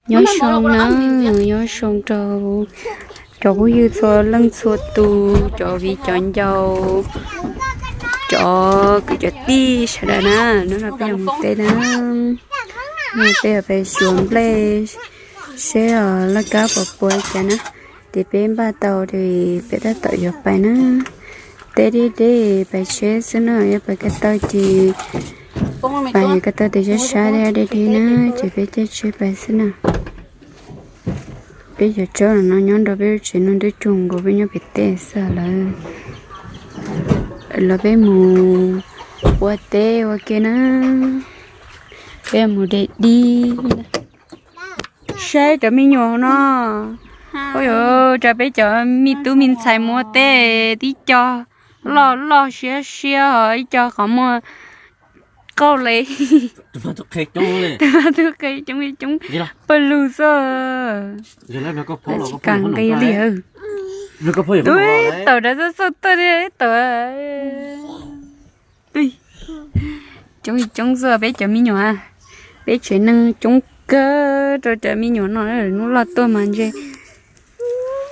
Nyob zoo na, nyob zoo rau cov phooj ywg txhua leej txhua tus, cov viv cov ncaus, cov kwv cov tij sawv daws na, hnub no peb yuav mus teb na. Hnub no peb yuav pais xyuas nplej seb laj kab puas puas cas na. Ces peb npaj tau ces peb tab tom yuav pais na. Teb deb deb pais tsheb xwb na, yog pais ko taw ces pais ko taw tes sab sab deb deb na, ces peb caij tsheb pais xwb na. Peb cov tsawb no nyob nrog peb lub tsev no ntuj tsuag nkaus, peb nyob pem tej xwb lawm. Los peb mus ua teb ua ke na. Peb mus de dib. Saib cov me nyuam no. Ua yuav tsa peb cov me tub me ntxhais mus ua teb, tib co loj loj siab siab, ib co qhov muag qauj le. Tus mas tus qhe coob li coob, pawg lug xwb. Tsis kam nqis li. Tub tawm rau xub xub tuaj li tawm. Coob coob xwb peb cov me nyuam. Peb tsev neeg coob kawg rau cov me nyuam no, hnub loj tuaj mas ntshe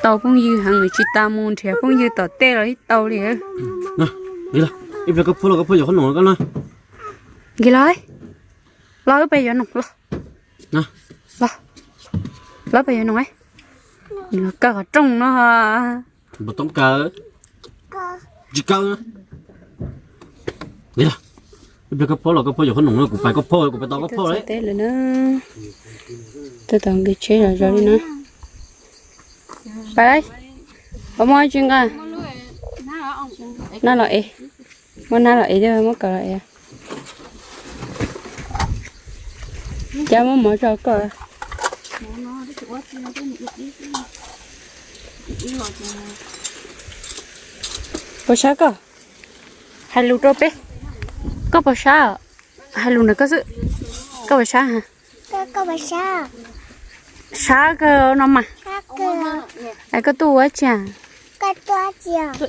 tau phooj ywg heev, tsis tas mus nrhiav phooj ywg tom tej los ib tau li. Nkig los, los wb pais yuav noom los. Los, los pais yuav noom. Nws kaw qhov rooj no. Tsis kaw. Wb pais koj phob los, koj phob yuav qhob noom no, kuv pais koj phob, kuv pais tau koj phob lawm. Tuaj tau nqi tsheb zog zog li no. Pais, pab muab tsis nqa. Nab los ev, muab nab los ev thiab muab kawm los ev. Cas muab mov tso koj. Puas sab koj? Hais lus rau peb. Koj puas sab? Hais lus ntawm koj xwb. Koj puas sab? Sab kawg no mas. Es koj tuaj ua dab tsi? Lub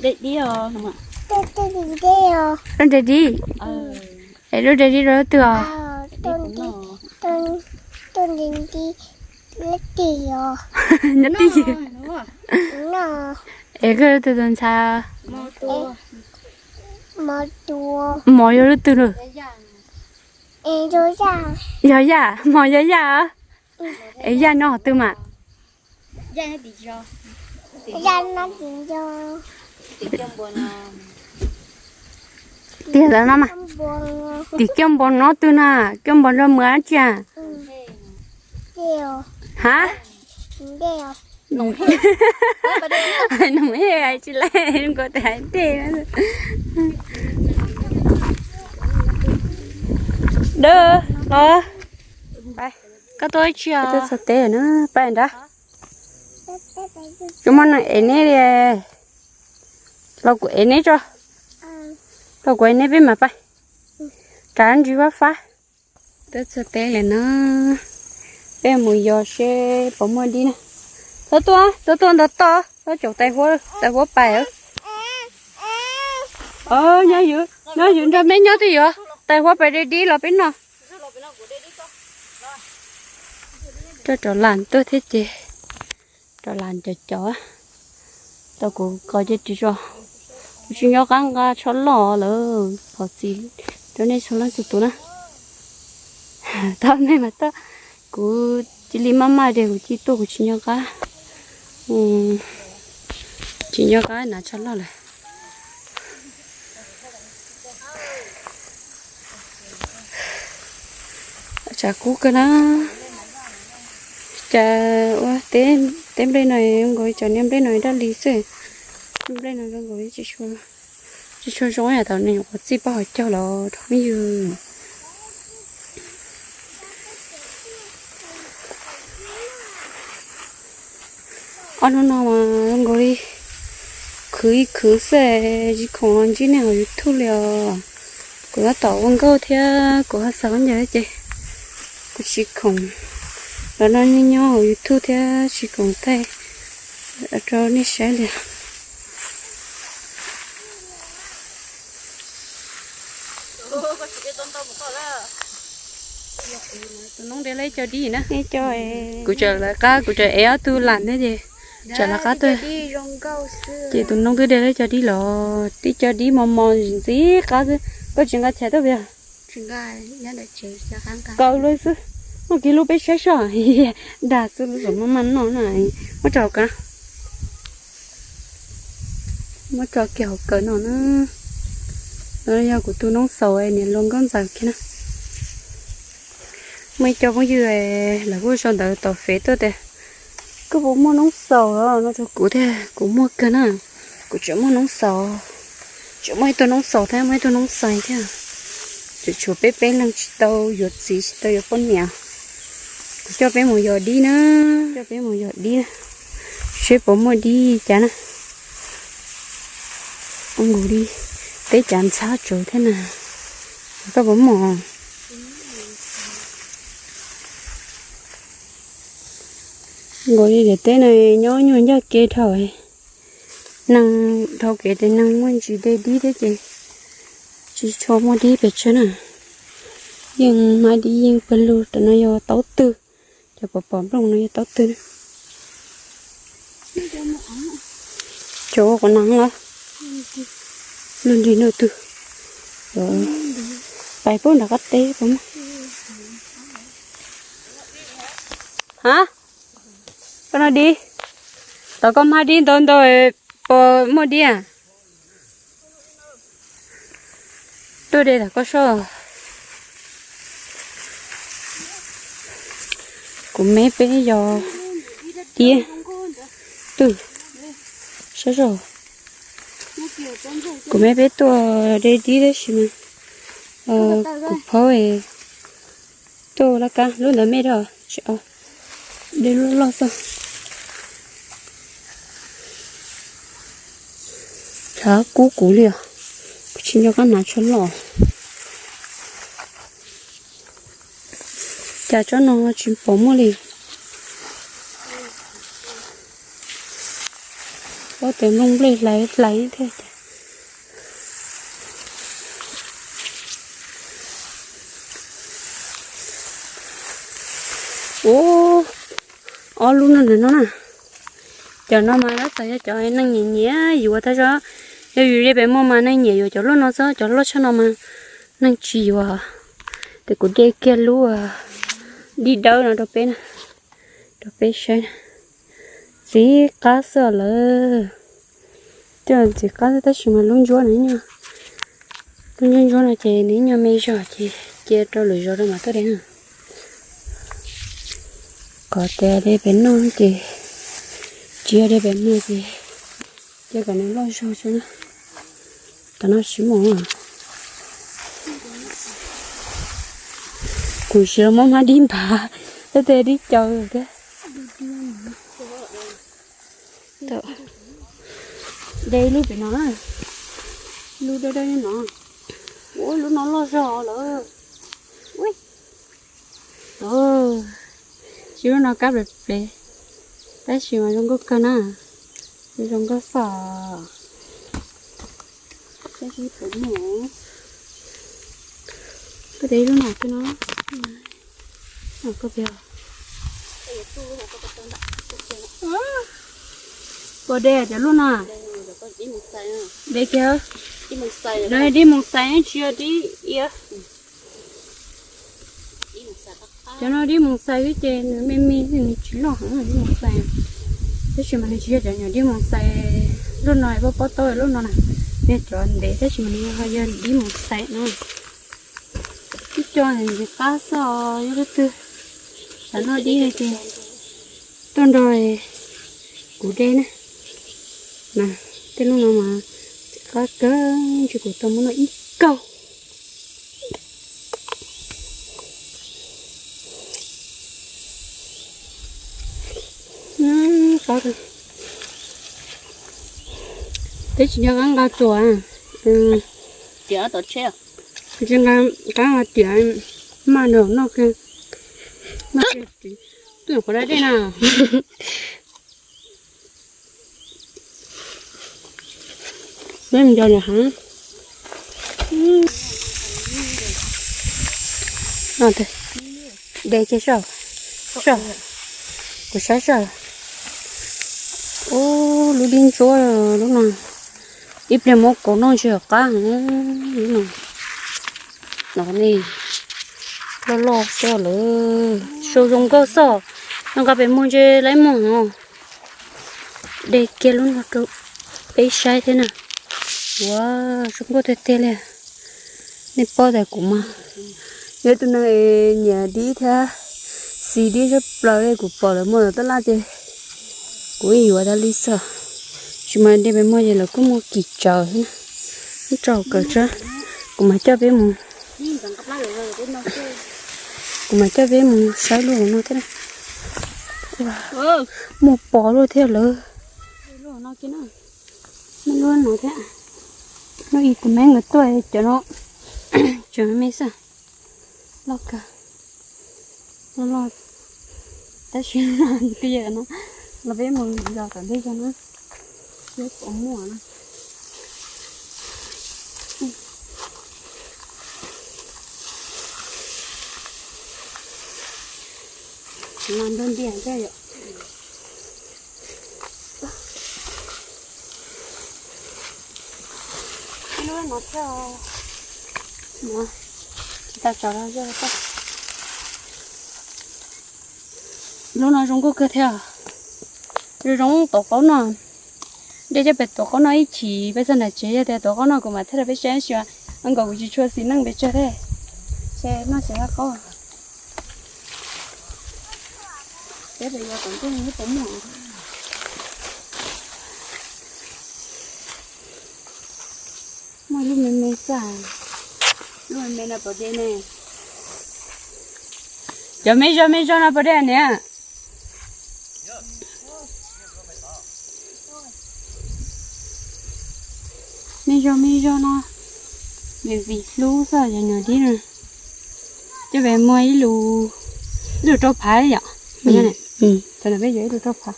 nra dib. Es lub nra dib rau leej twg os? Nyob tij ywg. Es koj leej twg tus ntxhais? Mov yog leej twg lawm? Yog Yaj, Mov yog Yaj. Es Yaj nyob qhov twg mas? Tiag ntawd no mas. Tim Kiaj Npos no twg na? Kiaj Npos nrog Mws dab tsi? Ha? Nws hais tsis laib, zoo nkaus tias hais ntej. Dawb los, koj tuaj ib tsi os? Txog teb na, pab nrab. Tsis muaj neeg ev neb li. Los kuv ev neb tso. Los kuv ev neb peb mam pais. Rov ntsis fab fab. Twb txog teb lawm na, peb mus yos seb puas muaj dib na. Txhob tuaj, txhob tuaj ntog toj, txhob caum tais huab, tais huab pais. Nyob ywg, nyob ywg nrog meb nyob twj ywg, tais huab pais de dib los peb noj. Rov lam tuaj thiab ces, rov lam cov cov. Tau kuv kos cia ris tso, kuv tsis nco qab nqa tsho loj lawm, thov txim rau nej txhua leej txhua tus na. Tab meeg mas tab, kuv cia li maj maj ces kuv cia tuaj kuv tsis nco qab, tsis nco qab hnav tsho loj lawm. Tshav kub kawg na. Cas ua teb, teb nplej no zoo nkaus li cov niag nplej no daj li xwb. Nplej no zoo nkaus li tsis tshua zoo yam thaum nws nyuam qhuav txij paj hauv caug los rau phooj ywg. Ob hnub no mas zoo nkaus li khwv ib khwv xwb, tsis khoom los ntsib nej hauv YouTube li os. Kuv tab tom ua nkauj thiab kuv ho xav khaub ncaws ces kuv tsis khoom los nrog nej nyob hauv YouTube thiab tsis khoom thaij rau nej saib li. Tus noob ntiav lawv Cov dib na. Kuv tseem lawv qab, kuv tseem ev ob tug lam thiab ces tseem lawv qab tuaj. Ces tus noob twb de lawv cov dib los, tib cov dib mos mos ntxim qab xwb, koj tsis nqa chav tuaj pem? Kaw luaj xwb, muaj kiag lub peb saib soj, dag xwb lub maj maj noj na. Muab tso hauv kaw, muab tso kiag hauv kaw no na. Yog kuv tus noob xaus niam hluas nkauj ntxawm kiag na. Muaj ib co phooj ywg lawv kuj sau ntawv tom fev tuaj tias koj puas muaj noob xaus no rau kuv thiab, kuv muaj kawg na. Kuv tseem muaj noob xaus, tseem muaj ib tug noob xaus thiab muaj ib tug noob xais thiab. Tseem tshuav peb peb leeg tsis tau yuav txiv tsis tau yuav poj niam. Kuv coj peb mus yos dib na, coj peb mus yos dib na, seb puas muaj dib cas na. Ua nkaus li teb cas ntxhab tsawv thiab na. Koj puas muaj? Nkaus li daim teb no nyob nyuag ncaj kev dhau, neeg dhau kev ces neeg muaj ntsis de dib thiab ces tsis tshua muaj dib pes tsawg na. Yeej hmab dib yeej pawg lug, tam no yog taub twg, cov pom pom nplooj no yog taub twg na. Cov ua quav nas los, lug nrig no twg, pais puag nram qab teb puas muaj? Ha, koj noj dib, tom koj hmab dib ntau ntau, puas muaj dib? Tuaj de tom koj soj. Kuv me peb yos dib twg, saib soj. Kuv me peb tuaj de dib tab sis mas kuv phaub tuaj laj kab lub ntawd me rau tsis de lub loj xwb. Tshav kub kuv li os, kuv tsis nco qab hnav tsho loj. Cas tsob no tsis pom muaj li. Pob tes nplooj nplej hlais hlais thiab ces. Ub, ob lub no ntawm no na. Cov no mas lawv txawm yog cov neeg nyiam nyiam yuav tag zog. Yog yus ze pem muag mas neeg nyiam yuav cov loj no xwb, cov loj tshaj no mas neeg tsis yuav. Ces kuv de kiag lub dib dawb no rau peb na, rau peb saib. Ntxim qab xwb lawm. Coj ntxim qab xwb tab sis mas lub ntsuab no, lub ntsuab ntsuab no ces nws nyuag me zog ces cia rau lwm zaus rau mam tuaj de na. Kom tias de pem noj ces, tsis yog de pem muag ces cia kom nws loj zog tso na. Tam no tsis muaj. Kuv sim los muab hmab dib nphav, tej dib caw thiab. De lub pem no, lub dawb dawb no. Ua lub no loj zog lawm. Tsis lub no kab ples ples, tab sis mas zoo nkauj kawg na, zoo nkauj xwb. Tab sis pem no, koj de lub no kawg no, koj pem. Puas de cov lub no? De kiag. No dib moos xais tsis yog dib iav. Cov no dib moos xais xwb ces nws me me nws tsis loj heev dib moos xais. Tab sis mas nws tsis yog cov nyuam dib moos xais lub no pob pob taub lub no na. Yog cov ntev tab sis mas nws ho yog dib moos xais no. Ib co ntxim qab xwb os, yog leej twg xav noj dib no ces tuaj nrog kuv de na. Mas tej lub no mas ntxim qab kawg, ntshe kuv tau muab noj ib kaug. Peb tsis nco qab nqa txuas. Tsis nqa qab nqa tiam, maj nrog noj kiag. Noj kiag, twb nyuam qhuav da dej na. Peb mus nco niam heev. De kiag saib. Kuv saib saib. Ub, lub dib ntsuab lub no, ib pliag muab kauv noj ntshe qab heev lub no. No ne, loj loj xwb lawm. Sau zoo nkauj xwb. No nqa pem muag ntshe laib muag no. De kiag lub no rau peb saib thiab na. Ua, zoo nkauj tiag tiag li. Nej paub tias kuv mas yog tus neeg nyiam dib thiab xis dib sab plaws li. Kuv pom lawv muag tom taj laj ces kuv yeej yuav tas li xwb. Tsis mas de pem muag ces lawv kuj muag kim tsaws thiab na. Ib tso kawm tso, kuv mam coj peb mus, kuv mam coj peb mus saib lub hauv no thiab. Muaj pos luaj thiab lawm. Lub no thiab, lub ib tus me nkawd tuaj cov no, tseem me xwb. Loj kawg, loj loj, tab sis twb yog no los peb mus yos tom ntej zog na, peb puas muaj na. Mas nrog ntiag thiab yom. Ib lub no thiab, tsis tas tsov los yog. Lub no zoo nkauj kawg thiab. Zoo zoo tuav qaub no. Dej coj pem tuav qaub no ib chim peb txog nram tsev, yog tias tuav qaub no kuv mam thiaj rau peb saib, tab sis nkaus kuv tsis tshua xis neej pes tsawg thiab. Ces noj tsev qaub. Peb pem yos tom ntej ib puas muaj. Muaj lub me me xwb, lub me me no puas de ne? Cov me zog me zog no puas de niam? Me zog me zog no, me vim hlub xwb yog nyuam dib no. Coj pem muag ib lus, ib lus rau phav yom. Thaum no peb yuav ib lus rau phav.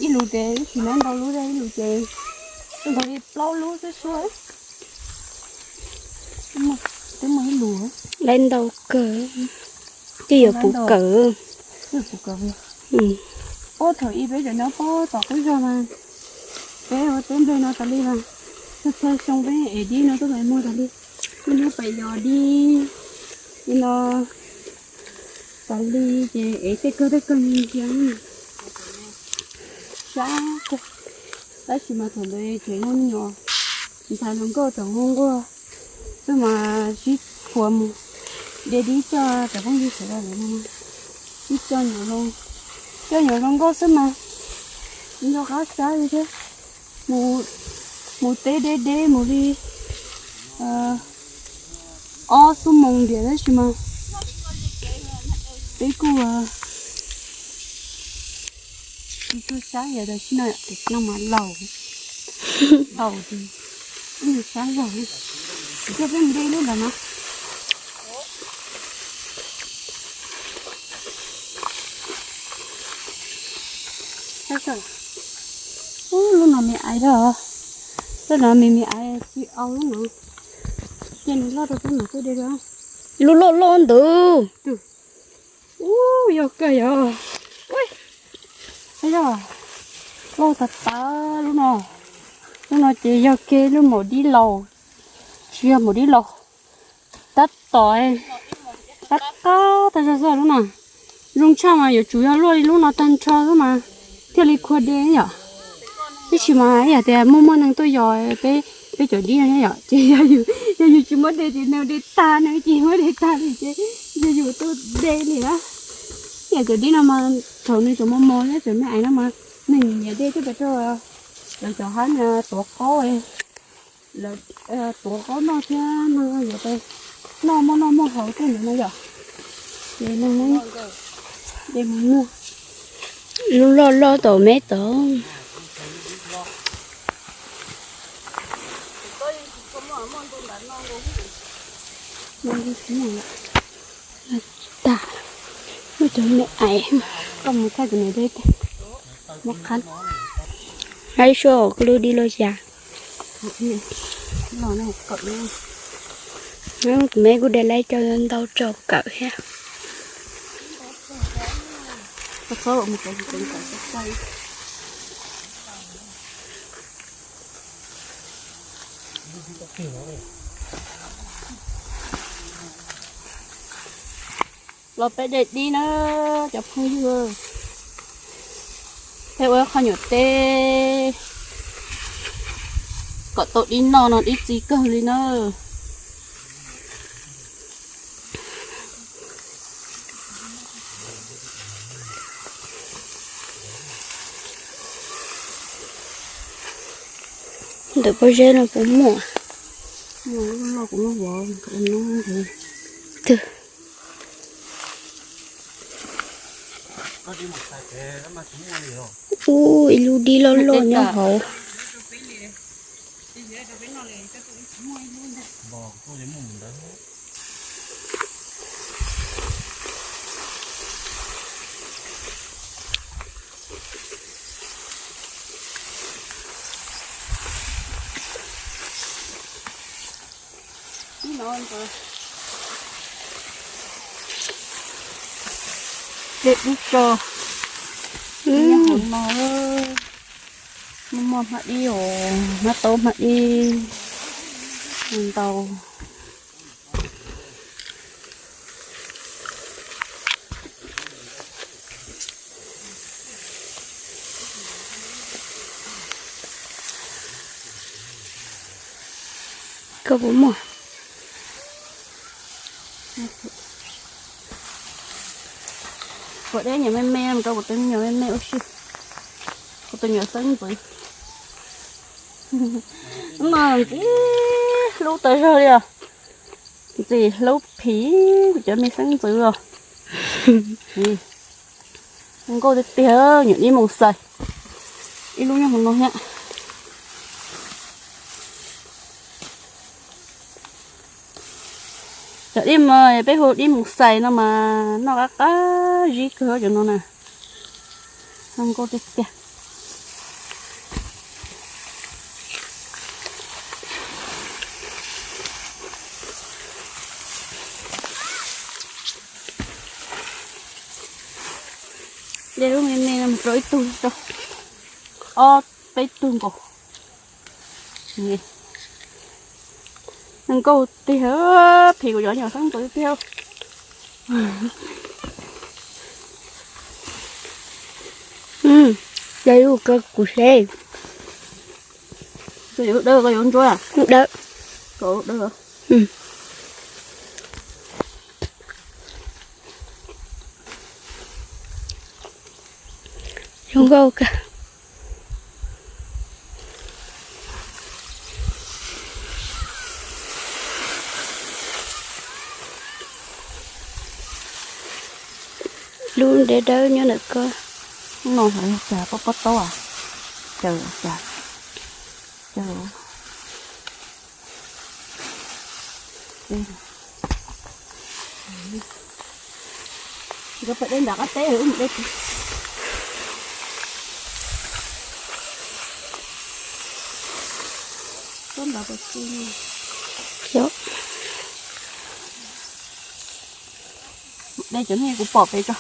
Ib lus ces ib sim neej ntau lub, ib lus ces ntau li plaub lub xwb xwb. Twb muaj ib lus, lawv ntau kawg, twb yuav puv kawm. Ub, thaum ub peb cov nyob pob tom qub zog mas peb ua teb nplej no tas li mas, txhua txhua xyoo peb ev dib no tuaj pem muag tas li. Muaj dib pem yos dib li no tas li ces ev tej kawg tej kawg ntsia sab kawg. Tab sis mas thaum ntawd tseem yog me nyuam ntxhais hluas nkauj tseem nquag nquag xwb mas sib qhuas mus de dib coj cov phooj ywg sawv daws no, sib coj nyuam hluas, coj nyuam hluas nkauj xwb mas nco qab sab li thiab. Mus, mus teb deb deb mus li ob xuab moos ntiav tab sis mas peb kuj tsis tshua sab yam tam sim no, tam sim no mas laus, laus ces sab zog li. Kuv coj peb mus de lub ntawm no. Ub, lub no me aiv lawm, lub no me me aiv tsis au lub no. Cia nws loj rau peb mam tuaj de. Lub loj loj ntawd. Ub, yog kawg yog. Yog, loj tas tas lub no. Lub no ces yog kiag lub maum dib laus, tsis yog maum dib laus, tab tom, tab qab tag zog xwb lub no. Zoo tshaj mas yuav tsum yog luaj li lub no tag nrho xwb mas thiaj li khuam de yom. Tab sis mas yog tias muaj muaj neeg tuaj yos peb, peb cov dib no yom, ces yog yus tsis muab de ces neeg de tag, neeg tsis muab de tag li ces yog yus tuaj de li na. Yog cov dib no mas thaum nws tseem mos mos thiab tseem me aiv no mas neeg nyiam de coj pem rau lawv cov hab tuav qaub, lawv tuav qaub noj thiab no yuav noj muaj noj muaj haus tej ntawd no yom. Ces neeg muab de mus muag. Lub loj loj tom me tod. Tas, lub cov me aiv, koj mus thaij kuv niam de, muab qhab. Hais suab kuv lub dib loj xya. Kuv me kuj de laib coj ntau tso kawm thiab. Koj txhob ua mus tau txaij. Los peb de dib na cov phooj ywg, peb ua qho nyuam teb kom tau dib noj no dib txi kawg li na. Ntawm pob zeb no puas muaj? Twg? Ub, ib lub dib loj loj nyob hauv. Dej dub tso, nyob hauv no, muaj muaj hmab ib os, hmab taub hmab ib ntau. Koj puas muaj? Kuv deb nyuam me me, rau kuv tus me nyuam me me ua si, kuv tus nyuam xeeb ntxwv. Mas ntxim hlub tas zog li os. Ntxim hlub phim kuv cov me xeeb ntxwv os. Nkauj tiag tiag, nyuam dib moos xais. Ib lub nyob hauv no thiab. Cov dib mas peb hu dib moos xais no mas noj qab qab zib kawg cov no na. Zoo nkauj tiag tiag. De lub me me no mus rau ib tug, rau ob peb tug nkaus. Zoo nkauj tiag, phim kuv cov nyuam xeeb ntxwv tiag. De lub ko kuv seb. Koj yuav lub dawb koj yuav lub ntsuab? Lub dawb. Koj lub dawb. Zoo nkauj kawg. Lub dawb dawb nyob ntawm ko. No hais cas pob pob taub, caws cas, caws. Nkawd pais de nram qab teb, wb mus de tsis. Tsob ntawd puas txi? De cov niag kuv pom pem tso.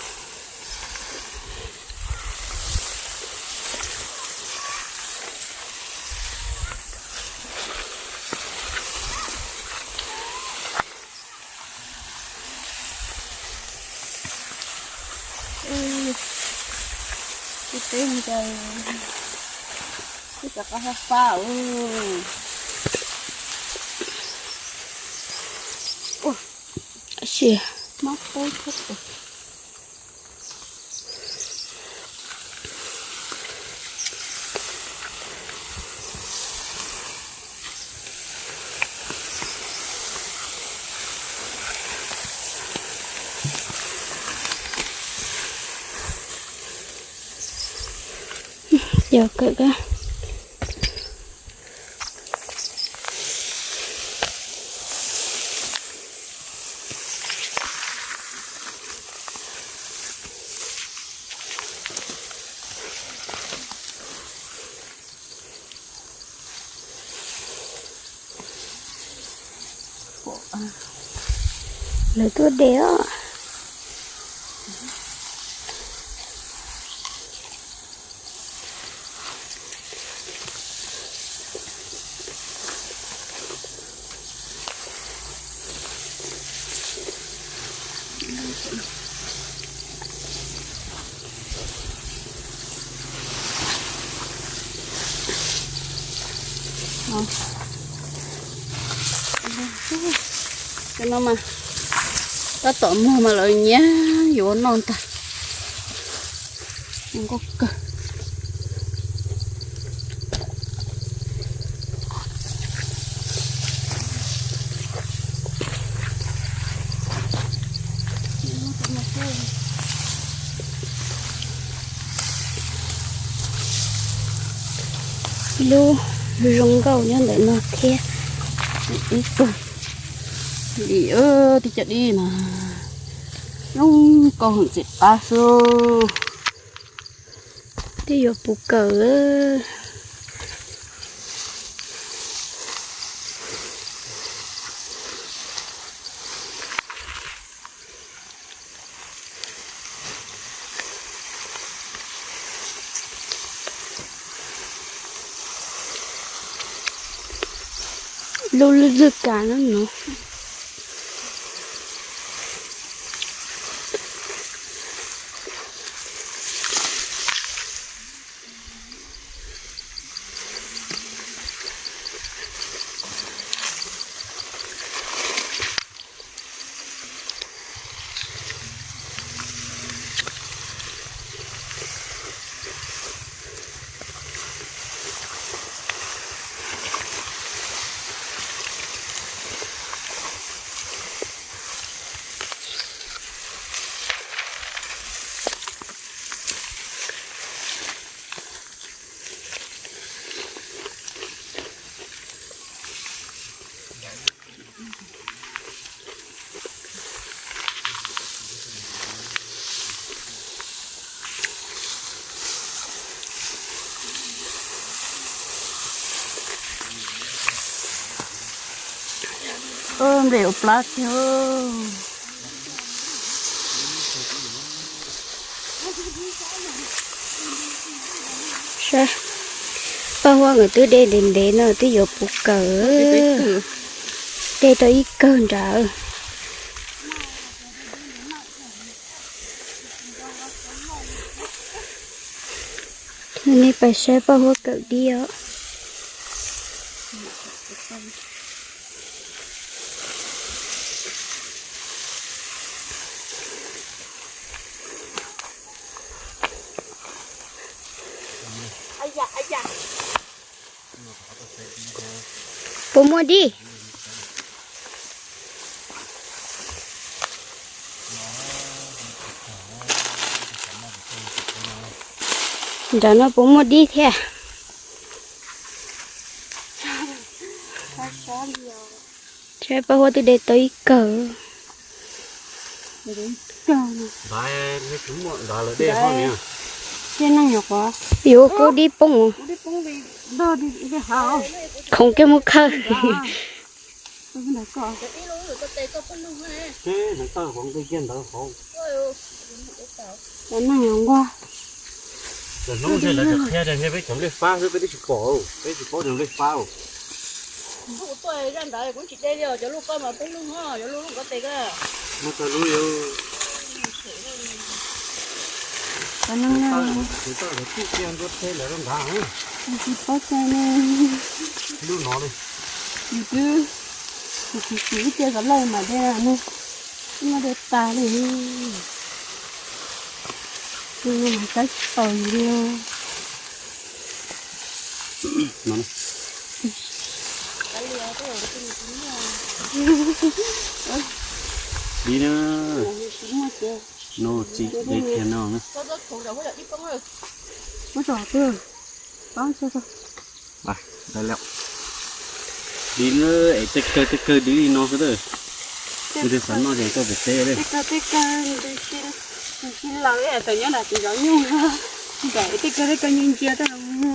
Ib teb mus cas, ib cov qab fab fab. Ua, mob peb thiab. Yog kawm kab. Lawv tuaj de os. Cov no mas tab tom muag mas lawv nyiam yuav noj ntag. Zoo nkauj kawg. Ib lub zoo nkauj nyob ntawm no thiab. Ib tug dim, tib co dib mas zoo nkauj heev txiv qab xwb. Twb yuav puv kawm. Lub lub zwj kas no no. Nplej ua plab tiag. Saib, Paj Huab nkawd twb de ntev ntev no twb yuav puv kawm, de tau ib kawm nrad. Nej pais saib Paj Huab kawm dib os. Puas muaj dib? Nram no puas muaj dib thiab? Saib Paj Huab twb de tau ib kawm. Yuav koj dib poob. Khoov kiag mus khawb. Peb tsis paub cov nplej fab, peb tsis paub cov nplej fab. Cov lub, cov lub, tsis paub cov ne. Lub no li. Yus twb, yus twb siv ib ce kom lawj mas de no, twb muab de tas li. Tab tsis tau yus li. Dib na. No txiv de kiag no na. Dib na, es tej kawg tej kawg dib li no xwb. Kuv xav noj ces tuaj pem teb li. Tej kawg tej kawg, tsis laus, tawm nyob nram tus zov nyuj, nram tej kawg tej kawg ntsia ntsia tej no.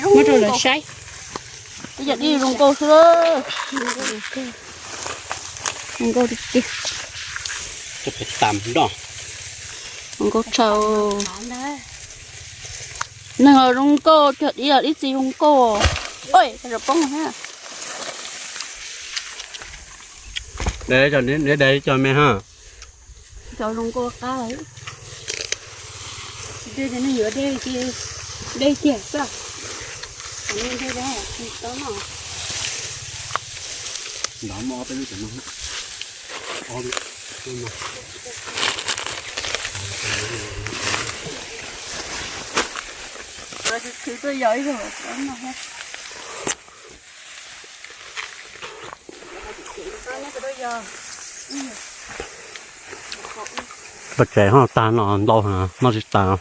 Muab rau lawv saib. Ib co dib zoo nkauj xwb. Zoo nkauj tiag tiag. Zoo nkauj tshaj. Neeg los zoo nkauj, cog dib los dib txiv zoo nkauj. Oj, poob thiab. Daig cov me ha. Cov zoo nkauj qab lawm. Dej ces nej yuav dej ces dej kiag xwb. Kom nej dej dab tsis tau noj. Nov muaj ob peb lub cov no. Ob lub no. Tsis tshwv tuaj yog ib zaug no. Paj tsev ho tag no ntau heev, noj tsis tas.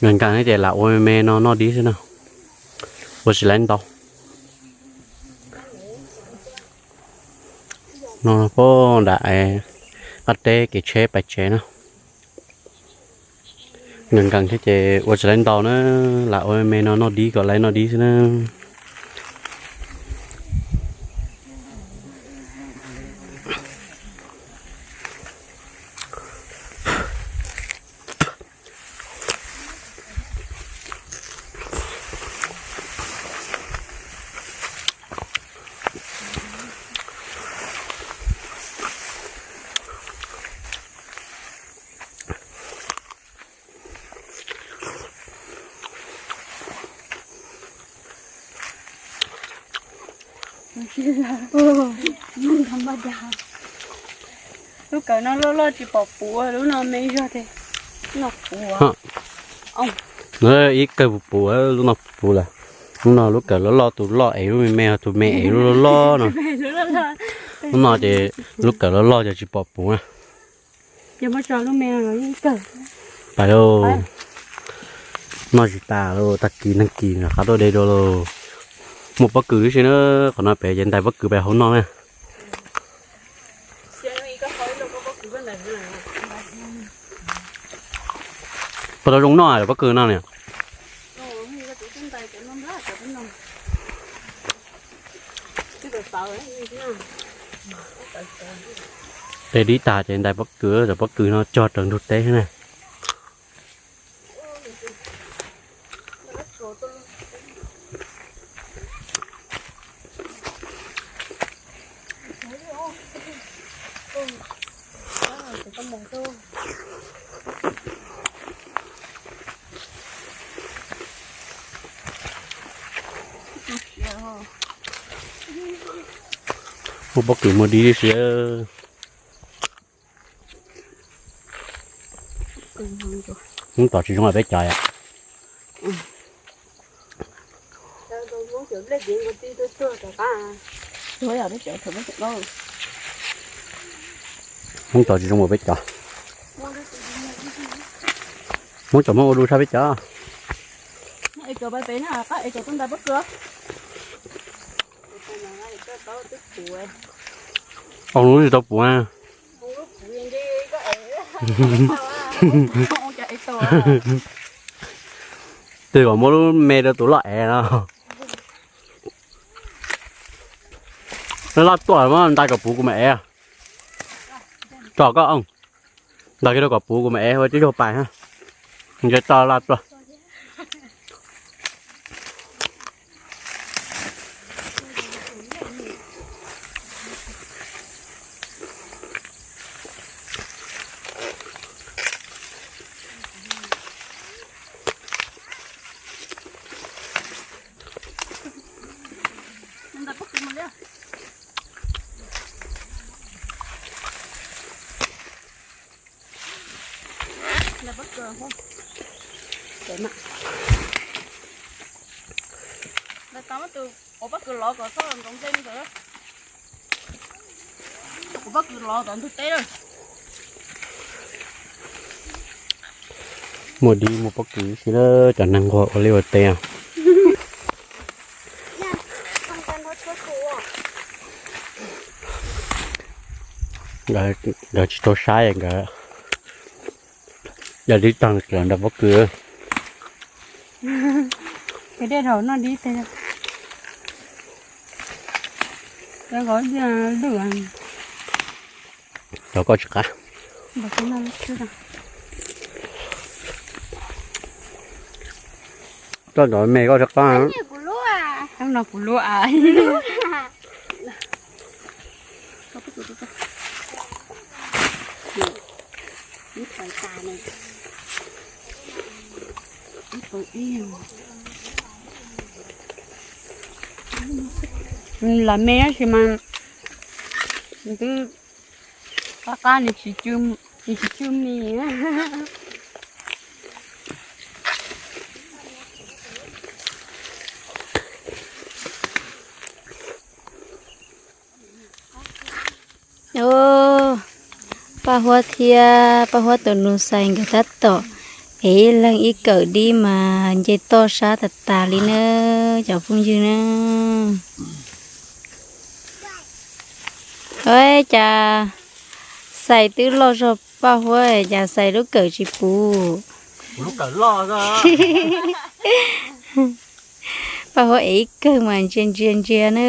Nkees nkees thiab ces lam ua me me no noj dib xwb na, ua tsis laib ntau. No puag nram qab teb kev tsheb pais tsev na. Nkees nkees thiab ces ua tsis laib ntau na, lam ua me me no noj dib kom laib noj dib xwb na. Lub kawm no loj loj tsis pom puv, lub no me zog tiag. Lub no puv. Ib kawg puv puv, lub no puv lawm. Lub no lub kawm loj loj, tus loj ev lub me me, tus me ev lub loj loj no. Lub no ces lub kawm loj loj ces tsis pom puv na. Pais lauj. Noj tsis tas lauj, tag kis nag kis nws qab tuaj de dua lauj. Muaj pob kws tib si na, qhov no pem ces ntais pob kws pais hauv noj na. Puas tau zoo noj pob kws no niam? De dib tag ces ntais pob kws, cov pob kws no cog raws ntug teb xwb na. Muaj pob kws muaj dib tib si. Hmoob tom tsis zoo peb cov yom. Hmoob tom tsis zoo peb cov. Hmoob tom muab ua dua tshaj peb cov. Ua lub tsis tau puv na. Twb kom muab lub me rau tus loj ev no. Loj tuaj muab ntais kom puv kuv mam ev. Tso koj, ntais kiag rau kom puv kuv mam ev ua cov zaug pais. Ntshe tso loj tuaj. Tus pob kws lov kom txhob ntxoov nplej ntawd. Tus pob kws lov tom ntug teb lawm. Muaj dib muaj pob kws si lawm, cov neeg nquag ua liaj ua teb. Nkawd tsis tau saib nkawd yog dib tag lawm nram pob kws. Dej dhau noj dib teg. Cov koj tsis qab. Toj ntov me koj tsis qab. No kuv luaj. Los me tab sis mas twb qab qab, nws tsis tsw mis. Paj Huab thiab Paj Huab tus nus Xais nkawd tab tom ev ib leeg ib kawm dib mas nce toj sab tas tas li na, cov phooj ywg na. Ua cas Xais twb loj zog Paj Huab cas Xais lub kawm tsis puv? Paj Huab ev ib kawm mas ntsia ntsia ntsia na,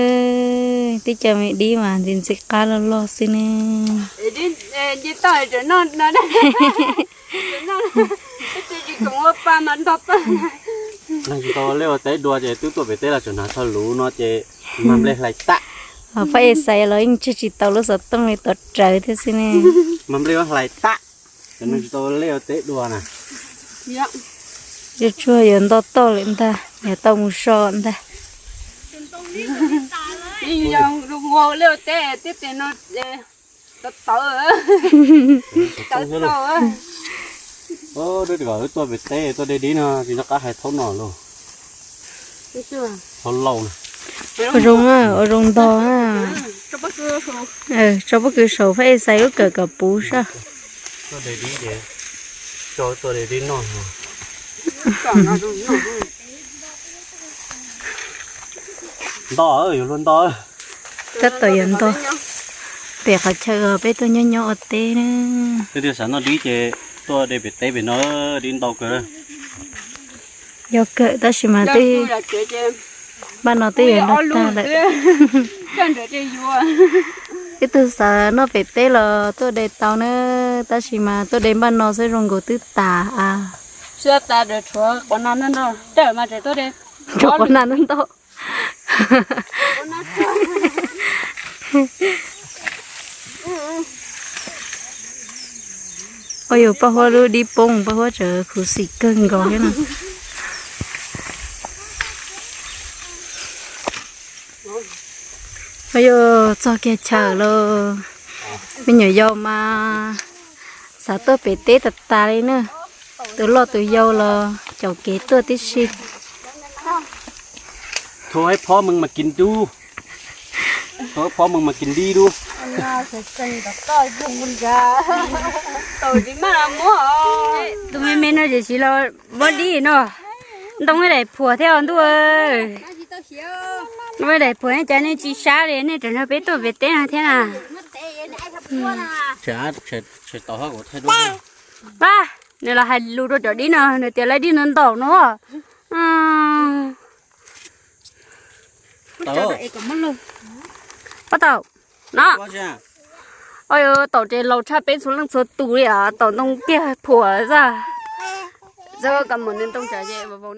twb cov me dib mas ntxim ntxim qab loj loj xwb ne. Tsis tau ua liaj ua teb dua ces twb tuaj pem teb los tseem hnav txhua luv no ces mag nplej hlais tag. Paj Ej Xais los yeej tseg tsis tau lub xov tooj li tod rawv thiab xwb ne. Mag nplej hlais tag, cov neeg tsis tau ua liaj ua teb dua na. Tsuag tsuag yuav nto toj lawm ntag, yuav tau mus so ntag. Tuaj pem teb tuaj de dib no tsis nco qab hais thaum no lauj. Thaum lauj na. Ua zoo, ua zoo ntog na. Tso pob kws saum Paj Ej Xais lub kawm kom puv sab. Tuaj de dib ces, tuaj de dib noj. Nto, yuav luag nto. Tab tom yuav nto. Pem qhov chaw peb tuaj nyob nyob ua teb na. Peb twb xav noj dib ces tuaj de pem teb pem no, dib ntau kawg. Yog kawg tab sis mas twb, npaj no twb yuav nrog tag lawm. Ib tug xav noj pem teb los tuaj de tau na, tab sis mas tuaj de npaj no xwb zoo nkaus twb tas. Rau qhov nag ntau ntau. Ua yus Paj Huab lub dib poob, Paj Huab tseem khuv xim kawg nkaus thiab no. Ua yus txog kiag chaw lawm, me nyuam yaus mas xav tuaj pem teb tas tas li na. Tus loj tus yau los caum kev tuaj tib si. Thôi hãy phó mừng mà kín đu. Thôi phó mừng mà kín đi đu. Tus me me no ces tsis los muab dib no. Ntoo daim phuam thiab os ntuj. Ntoo daim phuam cas nej tsis sab li, nej tseem nrog peb tuaj pem teb no thiab na. Pab, nws los hais lus rau cov dib no, nws tias laib dib no ntaum no. Pab taum no. Oj, taum ces laus tshaj peb txhua leej txhua tus li os, taum ntoo kiag phuam xwb. Txawm kom mus nws ntoo tsam ces vau vau.